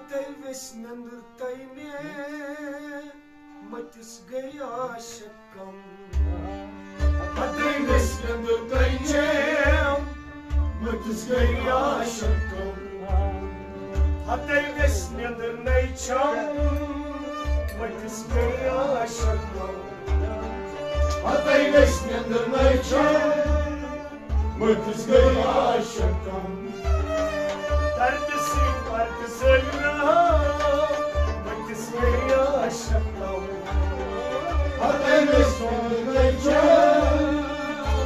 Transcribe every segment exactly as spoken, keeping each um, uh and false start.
تٔمِس نیٚنٛدٕر تٔمۍ مٔتِس گٔے عاشق کم۔ ہتٕے گٔژھ نیٚنٛدٕر تٔمۍ مٔتِس گٔے عاشق کم۔ ہتٕے گٔژھ نیٚنٛدٕر نٔے چھم مٔتِس گٔے عاشق کم۔ ہتٕے گٔژھ نیٚنٛدٕر نٔے چھم مٔتِس گٔے عاشق کم۔ دردٕ سۭتۍ پردٕ زٲلۍ نہٕ مٔتِس گٔے عاشق کم۔ ہتٕے گٔژھ نیٚنٛدٕر نٔے چھم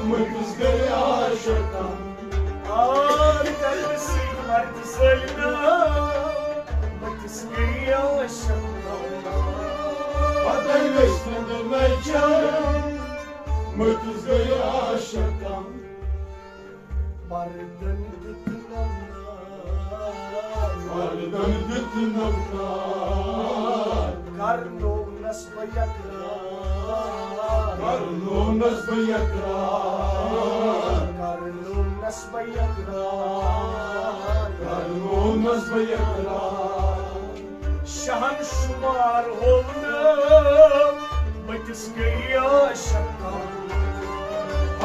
مٔتِس گٔے عاشق کم۔ آ، دردٕ سۭتۍ پردٕ زٲلۍ نہٕ مٔتِس گٔے عاشق کم۔ ہتٕے گٔژھ نیٚنٛدٕر نٔے چھم مٔتِس گٔے عاشق کم۔ مردن دیُت نو نار۔ مردن دیُت نو نار۔ کرنونس بہٕ اقرار۔ کرنونس بہٕ اقرار۔ کرنونس بہٕ اقرار۔ کرنونس بہٕ اقرار۔ شہن شمار ہوو نہٕ مٔتِس گٔے عاشق کم۔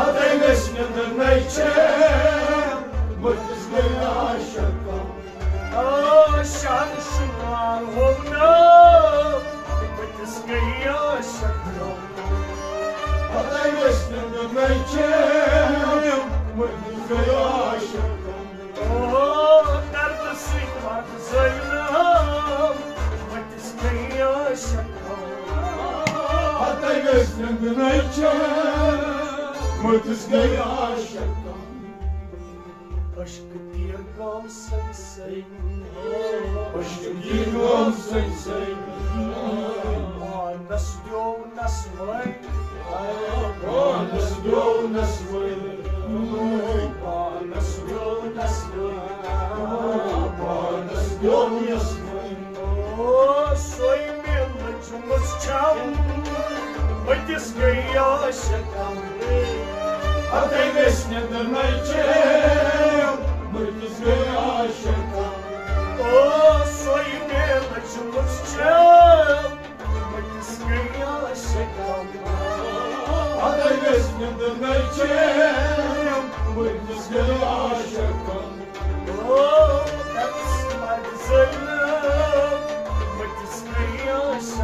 ہتٕے گٔژھ نیٚنٛدٕر نٔے چھم مٔتِس گٔے عاشق کم۔ آ، شہن شمار ہوو نہٕ مٔتِس گٔے عاشق کم۔ ہتٕے گٔژھ نیٚنٛدٕر نٔے چھم مٔتِس گٔے عاشق کم۔ او، دردٕ سۭتۍ پردٕ زٲلۍ نہٕ مٔتِس گٔے عاشق کم۔ ہتٕے گٔژھ نیٚنٛدٕر نٔے چھم مٔتِس گٔے عاشق کم۔ عشق تیٖر گوٚو سٔنۍ سٔنۍ۔ عشق تیٖر گوٚو سٔنۍ سٔنۍ۔ پانس دیوٗنس وۄنۍ۔ پانس دیوٗنس وۄنۍ۔ پانس دیوٗنس وۄنۍ۔ پانس دیوٗنس وۄنۍ۔ او، سۄے مےٚ لٔجمٕژ چھم مٔتِس گٔے عاشق کم۔ ہتٕے گٔژھ نیٚنٛدٕر نٔے چھم مٔتِس گٔے عاشق کم۔ او، سۄے مےٚ لٔجمٕژ چھم مٔتِس گٔے عاشق کم۔ ہتٕے گٔژھ نیٚنٛدٕر نٔے چھم مٔتِس گٔے عاشق کم۔ او، دردٕ سۭتۍ پردٕ زٲلۍ نہٕ مٔتِس گٔے عاشق کم۔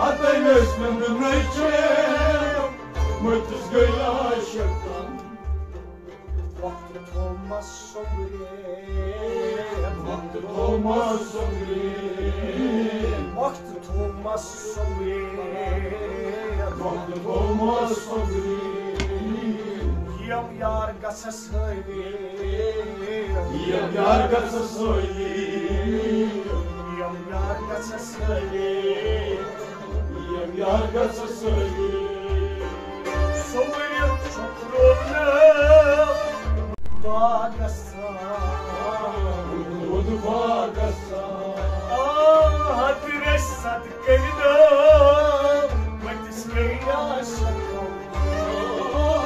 ہتٕے گٔژھ نیٚنٛدٕر نٔے چھم مٔتِس گٔے عاشق کم۔ وقت تھومس سۄمبرِتھ۔ وقت تھومس سۄمبرِتھ۔ وقت تھومس سۄمبرِتھ۔ وقت تھومس سۄمبرِتھ۔ یِم یار گژھس ہٲوِتھ۔ یِم یار گژھس ہٲوِتھ۔ یِم یار گژھس ہٲوِتھ۔ یِم یار گژھس ہٲوِتھ۔ سۄمبرِتھ چھُکھ روونہٕ باغس۔ رُت باغس۔ آ، ہتہٕ رٔسۍ ست کٔرِتھ مٔتِس گٔے عاشق کم۔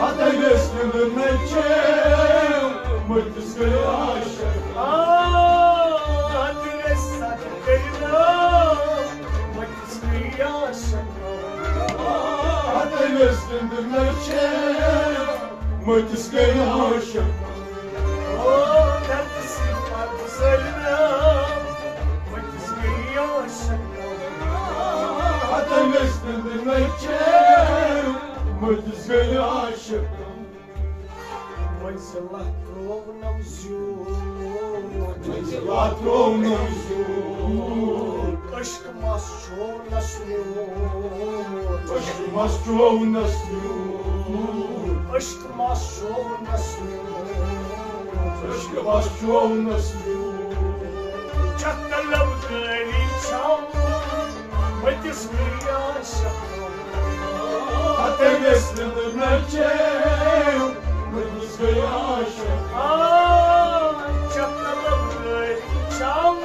ہتہٕ رٔسۍ نیٚنٛدٕر نٔے چھم مٔتِس گٔے عاشق۔ آ، ہتہٕ رٔسۍ ست کٔرِتھ مٔتِس گٔے عاشق کم۔ ہتہٕ رٔسۍ نیٚنٛدٕر نٔے چھم مٔتِس گٔے عاشق۔ او، دردٕ سۭتۍ پردٕ زٲلۍ نہٕ مٔتِس گٔے عاشق۔ ہتٕے گٔژھ نیٚنٛدٕر نٔے چھم مٔتِس گٔے عاشق۔ منزلہ ترٛوونم زیوٗٹھ۔ منزلہ ترٛوونم زیوٗٹھ۔ عشق مس چھوونس میوٗٹھ۔ عشق مس چھوونس میوٗٹھ۔ عشق مس چھوونس میوٗٹھ۔ عشق مس چھوونس میوٗٹھ۔ چھکھ طلب کٲری چھم مٔتِس گٔے عاشق۔ ہتٕے گٔژھ نیٚنٛدٕر نٔے چھم مٔتِس گٔے عاشق۔ آ، چھکھ طلب کٲری چھم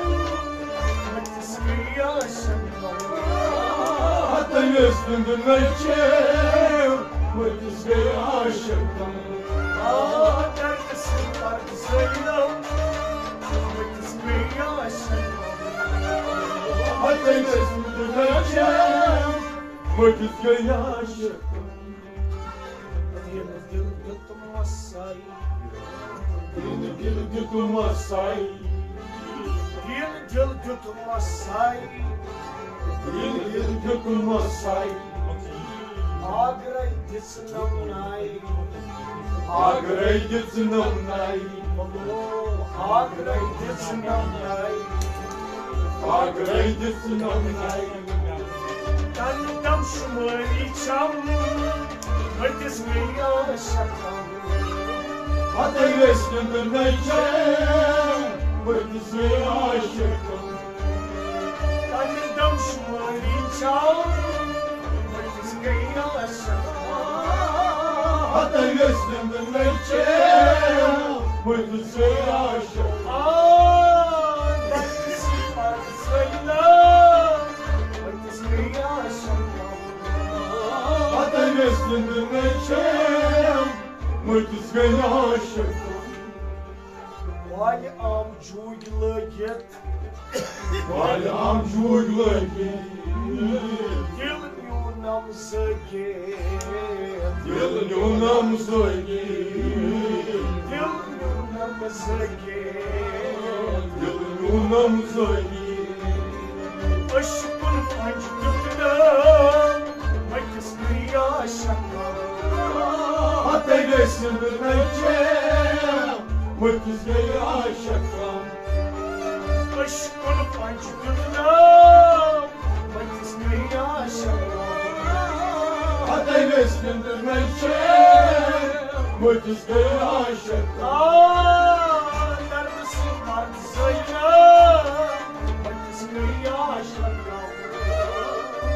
مٔتِس گٔے عاشق۔ ہتٕے گٔژھ نیٚنٛدٕر نٔے چھم مٔتِس گٔے عاشق۔ آ، دردٕ سۭتۍ پردٕ زٲلۍ نہٕ مٔتِس گٔے عاشق۔ تٔمۍ سٕنٛدِ رٔچھن مٔٹِس گٔے عاشق۔ دِل دِل دیُتمَسَے۔ دِل دِل دیُتمَسَے۔ دِل دِل دیُتمَسَے۔ دِل دِل دیُتمَسَے۔ آگرے دِژ نمنائی۔ آگرے دِژ نمنائی۔ آگرے دِژ نمنائی۔ آگرے دِژ نمنائی۔ تن دم شمٲلی چھم، مٔٹِس گٔے عاشق۔ پتہٕ ییٚلہِ أسۍ نیٚنٛدٕر نٔے چھم، مٔٹِس گٔے عاشق۔ تن دم شمٲلی چھم، مٔٹِس گٔے عاشق۔ پتہٕ ییٚلہِ أسۍ نیٚنٛدٕر نٔے چھم، مٔٹِس گٔے عاشق۔ آ، تن سۭتۍ پتہٕ سٲلِم، مٔٹِس گٔے عاشق۔ پتہٕ ییٚلہِ أسۍ نیٚنٛدٕر نٔے چھم، مٔٹِس گٔے عاشق۔ والہِ عام جوٗرۍ لٲگِتھ۔ والہِ عام جوٗرۍ لٲگِتھ۔ دِل میونم زٲگِتھ۔ دِل میونم زٲگِتھ۔ دِل میونم زٲگِتھ۔ دِل میونم زٲگِتھ۔ عشقُن پنج دیُت نہٕ مٔٹِس گٔے عاشق۔ پتہٕ گٔے سِنٛدٕر نٔے چھم، مٔٹِس گٔے عاشق۔ عشقُن پنج دیُت نہٕ مٔٹِس گٔے عاشق۔ پتہٕ گٔے سِنٛدٕر نٔے چھم، مٔٹِس گٔے عاشق۔ آ، نرمہٕ سٕنٛدۍ مرد زٲوۍ نہٕ مٔٹِس گٔے عاشق۔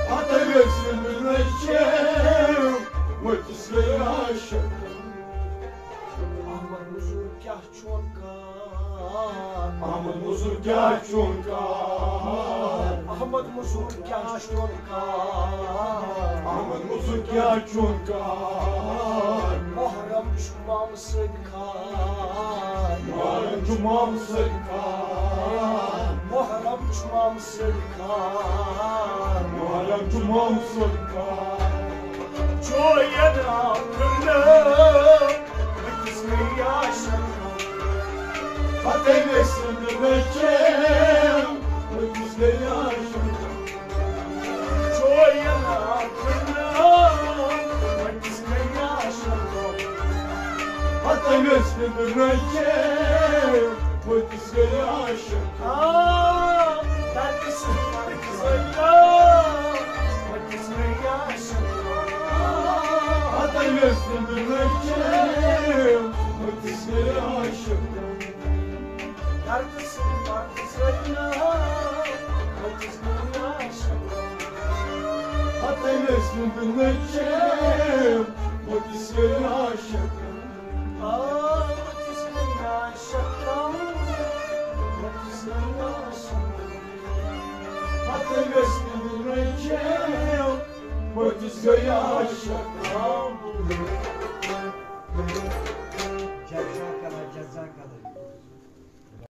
پتہٕ گٔے سِنٛدٕر نٔے چھم، مٔٹِس گٔے عاشق۔ احمد مزور کیٛاہ چون کار؟ احمد مزور کیٛاہ چون کار؟ احمد مزور کیٛاہ چون کار؟ احمد مزور کیٛاہ چون کار؟ محرم چھُ مامہٕ سۭتۍ کھار۔ محرم چھُ مامہٕ سۭتۍ کھار۔ محرم چھُ مامہٕ سۭتۍ کھار۔ محرم چھُ مامہٕ سۭتۍ کھار۔ چوین آو پھِرنہٕ، مٔٹِس گٔے عاشق۔ پتہٕ گٔے سِنٛدٕر نٔے چھم، مٔٹِس گٔے عاشق۔ چوین آو پھِرنہٕ، مٔٹِس گٔے عاشق۔ پتہٕ گٔے سِنٛدٕر نٔے چھم، مٔٹِس گٔے عاشق۔ آ، دردِ سۭتۍ مرد زٲوۍ نہٕ مٔٹِس گٔے عاشق۔ پتہٕ گٔے سِنٛدٕر نٔے چھم، مٔٹِس گٔے عاشق۔ دردِ سۭتۍ مرد زٲوۍ نہٕ مٔٹِس گٔے عاشق۔ پتہٕ گٔے سِنٛدٕر نٔے چھم، مٔٹِس گٔے عاشق۔ آ، مٔٹِس گٔے عاشق۔ مٔٹِس گٔے عاشق۔ پتہٕ گٔے سِنٛدٕر نٔے چھم، مٔٹِس گٔے عاشق۔